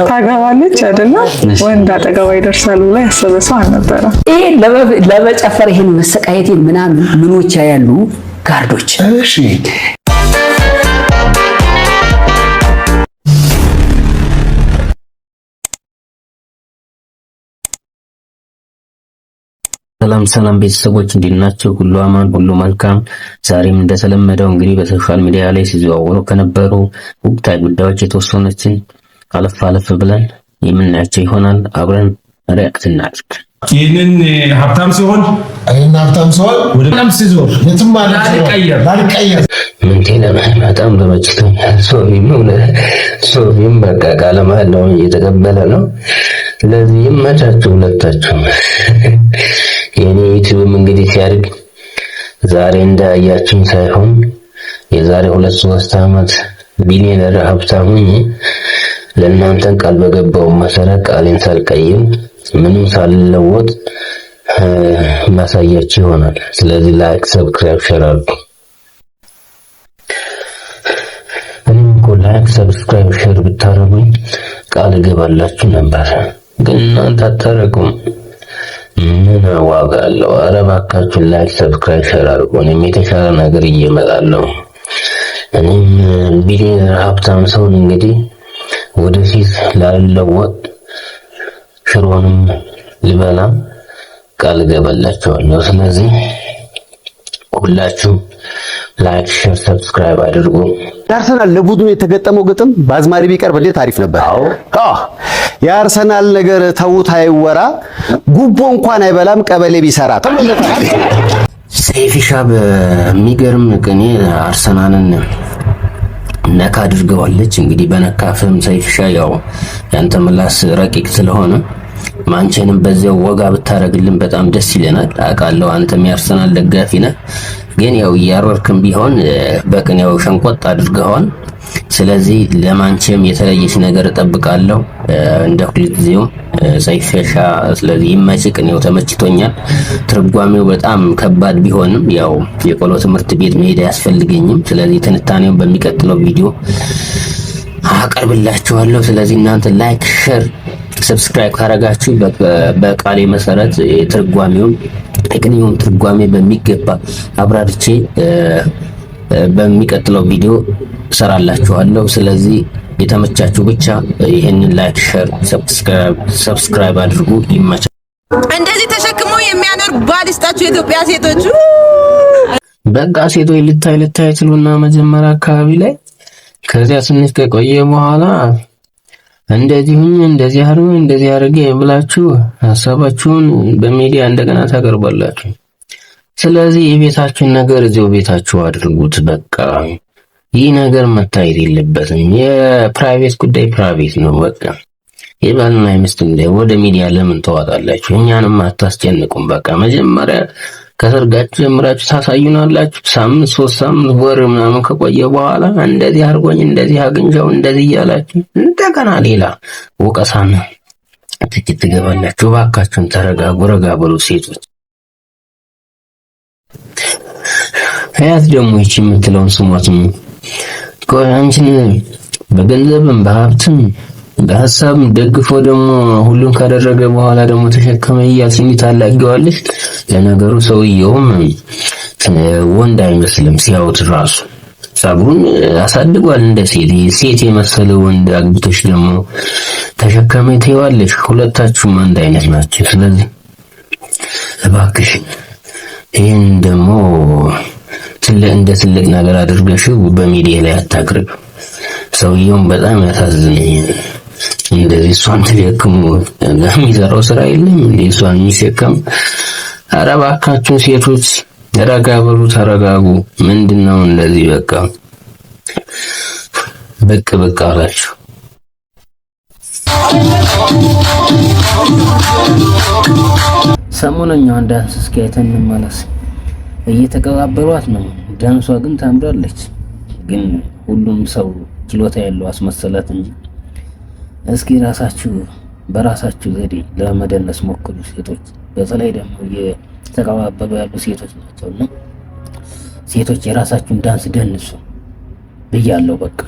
ታገባለች አይደለም ወንድ አጠገባ ይደርሳል ብሎ ያሰበ ሰው አልነበረም። ይሄን ለመጨፈር ይሄን መሰቃየቴን ምናምን ምኖች ያሉ ጋርዶች። እሺ። ሰላም ሰላም ቤተሰቦች፣ እንዴት ናቸው? ሁሉ አማን፣ ሁሉ መልካም። ዛሬም እንደተለመደው እንግዲህ በ social media ላይ ሲዘዋወሩ ከነበሩ ወቅታዊ ጉዳዮች የተወሰኑትን አለፍ አለፍ ብለን የምናያቸው ይሆናል። አብረን react እናድርግ። ይህንን ሀብታም ሲሆን እኔና ሀብታም ሲሆን ወደ ለም ሲዞር የትም ላልቀየር። ምንቴ በጣም ተመችቶኛል። ሶፊም ሶፊም በቃ ቃለ መሐላውን እየተቀበለ ነው። ስለዚህ ይመቻችሁ ሁለታችሁ። የኔ ዩቲዩብም እንግዲህ ሲያድግ ዛሬ እንዳያችሁኝ ሳይሆን የዛሬ 2-3 ዓመት ቢሊዮነር ሀብታም ሆኜ ለእናንተን ቃል በገባው መሰረት ቃሌን ሳልቀይም ምንም ሳልለወጥ ማሳያችሁ ይሆናል። ስለዚህ like፣ subscribe፣ share አድርጉ። እኔም እኮ like፣ subscribe፣ share ብታረጉኝ ቃል እገባላችሁ ነበር፣ ግን እናንተ አታረጉም። ምን ዋጋ አለው? ኧረ እባካችሁ like፣ subscribe፣ share አድርጉ። እኔም የተሻለ ነገር እየመጣለሁ። እኔም ቢሊዮነር ሀብታም ሰውን እንግዲህ ወደፊት ላልለወጥ ሽሮንም ልበላ ቃል እገባላችኋለሁ። ስለዚህ ሁላችሁም like፣ share፣ subscribe አድርጉ። የአርሰናል ለቡድኑ የተገጠመው ግጥም በአዝማሪ ቢቀርብ እንዴት አሪፍ ነበር። አዎ፣ የአርሰናል ነገር ተውት አይወራ፣ ጉቦ እንኳን አይበላም ቀበሌ ቢሰራ። ሰይፊሻ በሚገርም ቅኔ አርሰናልን ነካ አድርገዋለች። እንግዲህ በነካፍም ሰይፊሻ ያው ያንተ ምላስ ረቂቅ ስለሆነ ማንቸንም በዚያው ወጋ ብታረግልን በጣም ደስ ይለናል። አውቃለሁ አንተም የአርሰናል ደጋፊ ነህ፣ ግን ያው እያረርክም ቢሆን በቅኔው ሸንቆጥ አድርገዋል። ስለዚህ ለማንቸም የተለየች ነገር እጠብቃለሁ እንደ ሁልጊዜው ሰይፈሻ። ስለዚህ ይመች፣ ቅኔው ተመችቶኛል። ትርጓሜው በጣም ከባድ ቢሆንም ያው የቆሎ ትምህርት ቤት መሄድ አያስፈልገኝም። ስለዚህ ትንታኔውን በሚቀጥለው ቪዲዮ አቀርብላችኋለሁ። ስለዚህ እናንተ like፣ share፣ subscribe ካረጋችሁ በቃሌ መሰረት የትርጓሜውን የቅኔውን ትርጓሜ በሚገባ አብራርቼ በሚቀጥለው ቪዲዮ እሰራላችኋለሁ። ስለዚህ የተመቻችሁ ብቻ ይህንን like፣ share፣ subscribe አድርጉ። ይመቻል። እንደዚህ ተሸክሞ የሚያኖር ባል ይስጣችሁ የኢትዮጵያ ሴቶች። በቃ ሴቶች ልታይ ልታይ ትሉና መጀመሪያ አካባቢ ላይ ከዚያ ትንሽ ከቆየ በኋላ እንደዚህ ሁኝ እንደዚህ አድርጎ እንደዚህ አድርጌ ብላችሁ ሀሳባችሁን በሚዲያ እንደገና ታቀርባላችሁ። ስለዚህ የቤታችሁን ነገር እዚያው ቤታችሁ አድርጉት። በቃ ይህ ነገር መታየት የለበትም። የ private ጉዳይ private ነው። በቃ የባልና የሚስት ጉዳይ ወደ ሚዲያ ለምን ተዋጣላችሁ? እኛንም አታስጨንቁም። በቃ መጀመሪያ ከሰርጋችሁ ጀምራችሁ ታሳዩናላችሁ። ሳምንት፣ 3 ሳምንት፣ ወር ምናምን ከቆየ በኋላ እንደዚህ አድርጎኝ እንደዚህ አግኝቼው እንደዚህ እያላችሁ እንደገና ሌላ ወቀሳና ትችት ትገባላችሁ። እባካችሁን ተረጋጉ፣ ረጋ በሉ ሴቶች። ሀያት ደግሞ ይቺ የምትለውን ስሟት። ቆይ አንቺን በገንዘብም በሀብትም በሀሳብም ደግፎ ደግሞ ሁሉን ካደረገ በኋላ ደግሞ ተሸከመ እያልሽ እንዲህ ታላጊዋለሽ። ለነገሩ ሰውየውም ወንድ አይመስልም ሲያዩት ራሱ ጸጉሩን አሳድጓል እንደ ሴት። ሴት የመሰለ ወንድ አግብቶሽ ደግሞ ተሸከመ ትይዋለሽ። ሁለታችሁም አንድ አይነት ናቸው። ስለዚህ እባክሽ ይህን ደግሞ እንደ ትልቅ ነገር አድርገሽው በሚዲያ ላይ አታቅርብ። ሰውየውም በጣም ያሳዝነኛል። እንደዚህ እሷን ተሸክሞ የሚሰራው ስራ የለም እንዴ እሷን የሚሸከም። ኧረ እባካችሁን ሴቶች ረጋ በሉ፣ ተረጋጉ። ምንድነው እንደዚህ በቃ ብቅ ብቅ አላችሁ። ሰሞነኛዋን ዳንስ እስኪ አይተን እንመለስ። እየተቀባበሏት ነው። ዳንሷ ግን ታምራለች። ግን ሁሉም ሰው ችሎታ ያለው አስመሰላት እንጂ። እስኪ ራሳችሁ በራሳችሁ ዘዴ ለመደነስ ሞክሩ ሴቶች። በተለይ ደግሞ እየተቀባበሉ ያሉ ሴቶች ናቸውና ሴቶች የራሳችሁን ዳንስ ደንሱ ብያለሁ። በቃ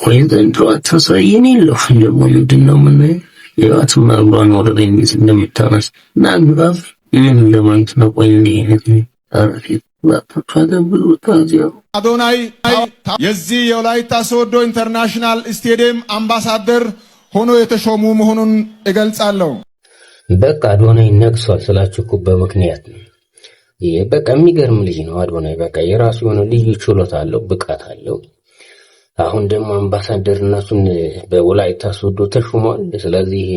ቆይ ዘንድሮ አታሳየን የለው ደግሞ ምንድን ነው የምናየው? የዋትማ እግሯን ወደ ላይ እንዴት እንደምታነስ እና ግባብ ምን ለማለት ነው? ቆይ እንዲህ አይነት አዶናይ የዚህ የወላይታ ሶዶ ኢንተርናሽናል ስቴዲየም አምባሳደር ሆኖ የተሾሙ መሆኑን እገልጻለሁ። በቃ አዶናይ ነግሷል ስላችሁ እኮ በምክንያት ነው። ይሄ በቃ የሚገርም ልጅ ነው አዶናይ። በቃ የራሱ የሆነ ልዩ ችሎታ አለው፣ ብቃት አለው። አሁን ደግሞ አምባሳደርነቱን በወላይታ ሶዶ ተሹሟል። ስለዚህ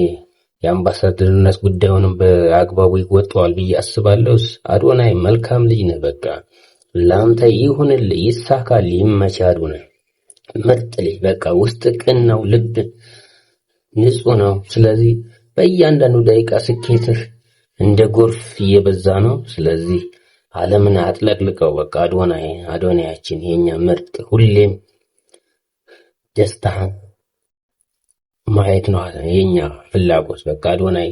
የአምባሳደርነት ጉዳዩንም በአግባቡ ይወጣዋል ብዬ አስባለሁ። አዶናይ መልካም ልጅ ነህ። በቃ ለአንተ ይሁንልህ፣ ይሳካል፣ ይመችህ። አዶናይ ምርጥ ልጅ በቃ ውስጥ ቅን ነው፣ ልብ ንጹህ ነው። ስለዚህ በእያንዳንዱ ደቂቃ ስኬትህ እንደ ጎርፍ እየበዛ ነው። ስለዚህ ዓለምን አጥለቅልቀው። በቃ አዶናይ አዶናያችን የኛ ምርጥ ሁሌም ደስታህን ማየት ነው የኛ ፍላጎት። በቃ አዶናይ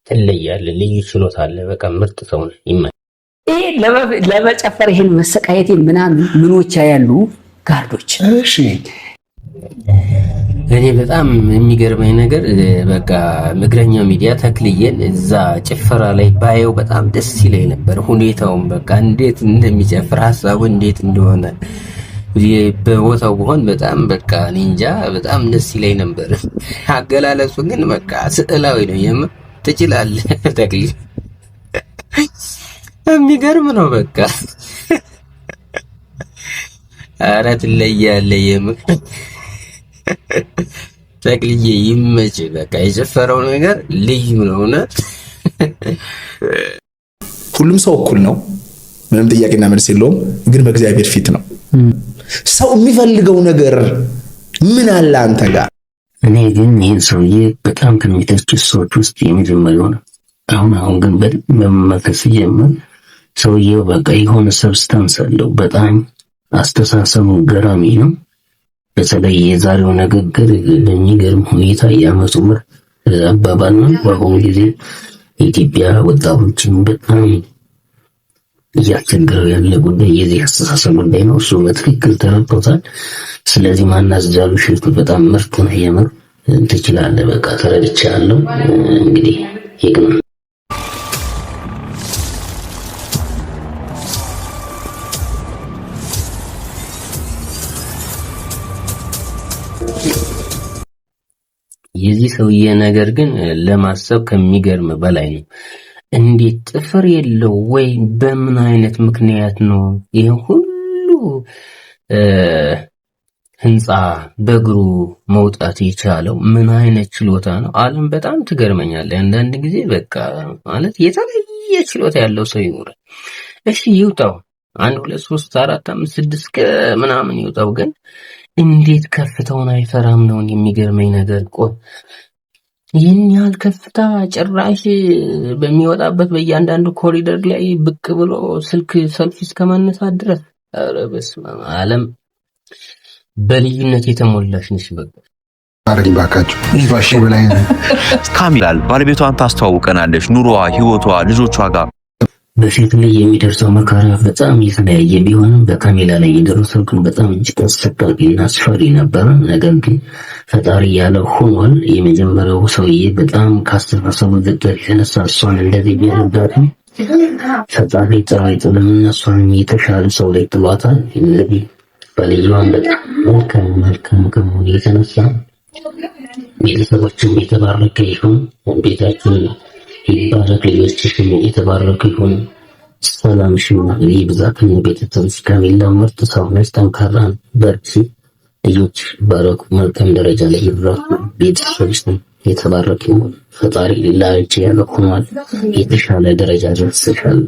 ትለያለህ፣ ልዩ ችሎታ አለ። በቃ ምርጥ ሰው ነህ። ይመ ይሄ ለመጨፈር ይሄን መሰቃየቴ ምናምን ምኖቻ ያሉ ጋርዶች። እሺ። እኔ በጣም የሚገርመኝ ነገር በቃ እግረኛው ሚዲያ ተክልዬን እዛ ጭፈራ ላይ ባየው በጣም ደስ ይለኝ ነበር። ሁኔታውን በቃ እንዴት እንደሚጨፍር ሀሳቡ እንዴት እንደሆነ በቦታው ብሆን በጣም በቃ እኔ እንጃ በጣም ደስ ይለኝ ነበር። አገላለጹ ግን በቃ ስዕላዊ ነው። የምር ትችላለህ ተክልዬ፣ የሚገርም ነው። በቃ ኧረ ትለያለህ የምር ተክልዬ ይመች። በቃ የጨፈረው ነገር ልዩ ነው እውነት። ሁሉም ሰው እኩል ነው። ምንም ጥያቄና መልስ የለውም። ግን በእግዚአብሔር ፊት ነው። ሰው የሚፈልገው ነገር ምን አለ አንተ ጋር? እኔ ግን ይህን ሰውዬ በጣም ከሚተቹት ሰዎች ውስጥ የመጀመሪያው ነው። አሁን አሁን ግን በደንብ መመልከት ሲጀምር ሰውዬው በቃ የሆነ substance አለው። በጣም አስተሳሰቡ ገራሚ ነው። በተለይ የዛሬው ንግግር በሚገርም ሁኔታ የዓመቱ ምርጥ አባባል ነው። በአሁኑ ጊዜ የኢትዮጵያ ወጣቶችን በጣም እያስቸገረው ያለ ጉዳይ የዚህ አስተሳሰብ ጉዳይ ነው። እሱ በትክክል ተረድቶታል። ስለዚህ ማናዝጃሉ ሽቱ በጣም ምርጥ ነው። የምር ትችላለህ። በቃ ተረድቻለሁ። እንግዲህ ይቅና። የዚህ ሰውዬ ነገር ግን ለማሰብ ከሚገርም በላይ ነው። እንዴት ጥፍር የለው ወይ? በምን አይነት ምክንያት ነው ይህ ሁሉ ህንፃ በእግሩ መውጣት የቻለው? ምን አይነት ችሎታ ነው? ዓለም በጣም ትገርመኛለህ። አንዳንድ ጊዜ በቃ ማለት የተለየ ችሎታ ያለው ሰው ይኖራል። እሺ ይውጣው፣ 1 2 3 4 5 6 ምናምን ይውጣው፣ ግን እንዴት ከፍታውን አይፈራም ነው የሚገርመኝ ነገር። ቆይ ይህን ያህል ከፍታ ጭራሽ በሚወጣበት በእያንዳንዱ ኮሪደር ላይ ብቅ ብሎ ስልክ ሰልፊ እስከማነሳት ድረስ። ኧረ በስመ አብ፣ ዓለም በልዩነት የተሞላች ነች። በቃ ካሚላል ባለቤቷን ታስተዋውቀናለች። ኑሮዋ፣ ህይወቷ፣ ልጆቿ ጋር በሴት ላይ የሚደርሰው መከራ በጣም የተለያየ ቢሆንም በካሜላ ላይ የደረሰው ግን በጣም እጅግ አሰቃቂ እና አስፈሪ ነበረ። ነገር ግን ፈጣሪ ያለ ሆኗል። የመጀመሪያው ሰውዬ በጣም ካስተሳሰቡ ዝቅጠት የተነሳ እሷን እንደዚህ ቢያደርጋትም ፈጣሪ ጥራ አይጥልምና እሷን የተሻለ ሰው ላይ ጥሏታል። እንግዲህ ባልየዋን በጣም መልካም መልካም ከመሆኑ የተነሳ ቤተሰቦችም የተባረከ ይሁን፣ ቤታችን ይባረክ፣ ልጆችሽም የተባረኩ ይሁን፣ ሰላምሽም ይብዛ ከነ ቤተሰብሽ። ካሜላ ምርጥ ሰው ነች፣ ጠንካራ፣ በርቺ፣ ልጆች ይባረኩ፣ መልካም ደረጃ ላይ ይድረሱ፣ ቤተሰብሽ የተባረከ ይሁን። ፈጣሪ ላንቺ ያለ ሆኗል። የተሻለ ደረጃ ደርሰሻል።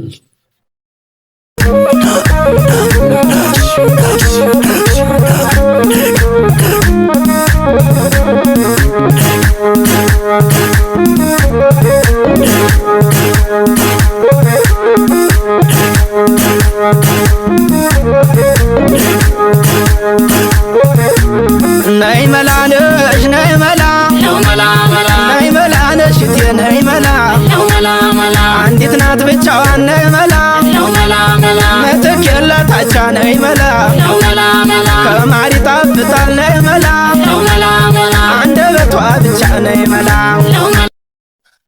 ነይ መላ ነሽ ነይ መላ ነይ መላ ነሽ እቴ ነይ መላ አንዲት ናት ብቻዋን ነይ መላ ምትክ የላት አቻ ነይ መላ ከማር ይጣፍጣል ነይ መላ።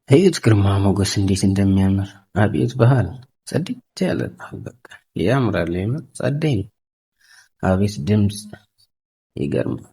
እዩት ግርማ ሞገስ እንዴት እንደሚያምር! አቤት ባህል! ጸድት ያለ ባህል በቃ ያምራል። የምር ጸደይ ነው። አቤት ድምፅ ይገርማል።